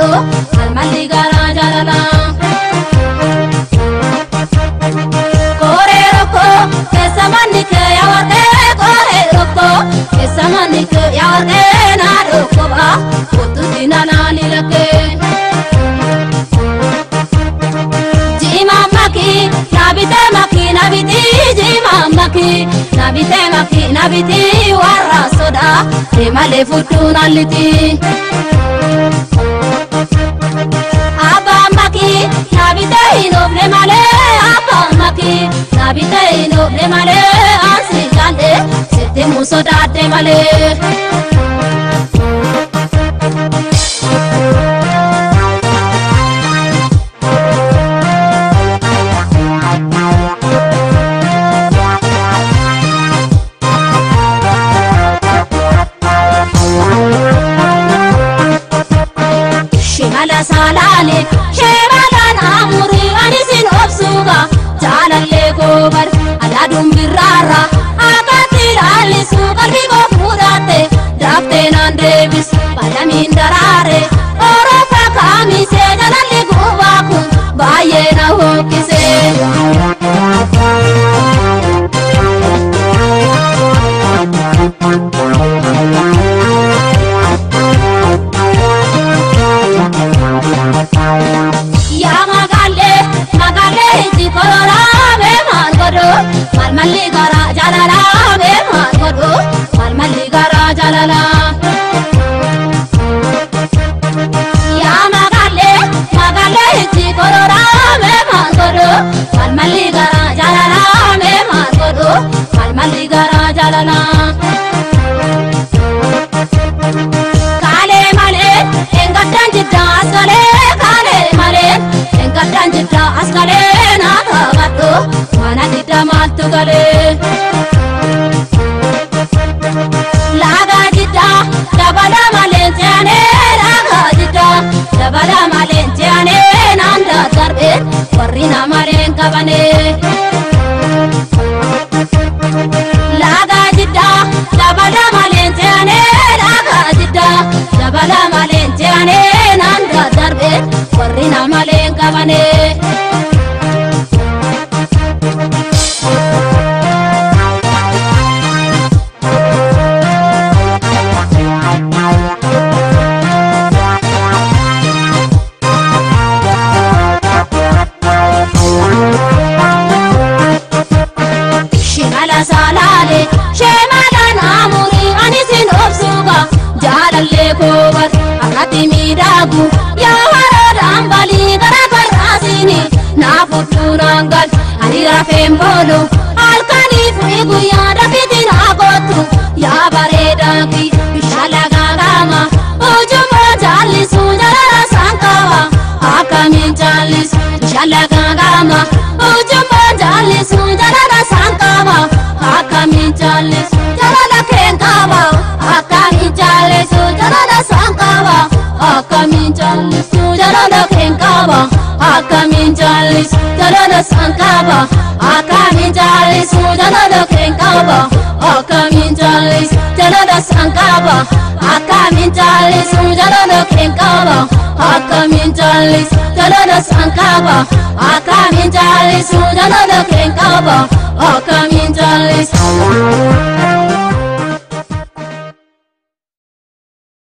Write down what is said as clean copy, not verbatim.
godhu malmalli garaa jaalala. Koree rokko keessa manni kee yaa warqee koree rokko keessa manni kee yaa warqee naa dhukkuba kottu sinanaani lakkee. Jimaa maki nabite maki nabiti jimaa maki nabite maki nabiti warra soda deemalee fudhuun halliti. Abbaa maki nabite hin oofne malee abbaa maki nabite hin oofne malee ansi jaalle sitti musodaadde malee. Shimala salaale shimalaan amurii ani sin obsuuga jaalallee koobar alaaduun birraarra akkatti laallisu qalbii koo fuudhatte daaftee naan deebisu balamiin daraare orofa kaamisee jaalalli gubaa kun baay'ee na hokkisee. Yaa magaalee magaalee iji kororaa mee maal godhu malmalli garaa jaalalaa mee maal godhu malmalli garaa jaalalaa. Yaa magaalee magaalee iji kororaa mee maal godhu malmalli garaa jaalalaa mee maal godhu malmalli garaa jaalalaa. Kaalee malee engaddaan jiddaa as galee kaalee malee engaddaan jiddaa as galee naa taphadhu mana jiddaa maaltu galee. Laagaa jiddaa dabala malee ce'anee laagaa jiddaa dabala malee ce'anee naan daddarbee warri na malee hin qabanee. Laagaa jiddaa dabala malee ce'anee laagaa jiddaa dabala malee ce'anee naan daddarbee warri na malee hin qabanee. Shimala salaale shimalaan amurii ani sin obsuuga jaalallee koobar akkatti miidhagu yaa haroo dambalii gara karraasiini naa fudhuu naan gal ani rafeen boolu halkanii fi guyyaa dafiti naa kottu yaa bareedaa ki bishaan lagaa qaama ujummoo jaallisu jalala saan qaba akkamiin jaallisu bishaan lagaa qaama ujummoo jaallisu jalala saan qaba akkamiin jaallisu jalala keen qaba akkamiin jaallisu jalala saan qaba akkamiin jaallisu jalala keen qaba akkamiin jaallisu jalala saan qaba akkamiin jaallisu jalala keen qaba akkamiin jaallisu jalala saan qaba akkamiin jaallisu jalala keen qaba akkamiin jaallisu jalala saan qaba akkamiin jaallisu jalala keen qaba akkamiin jaallisu.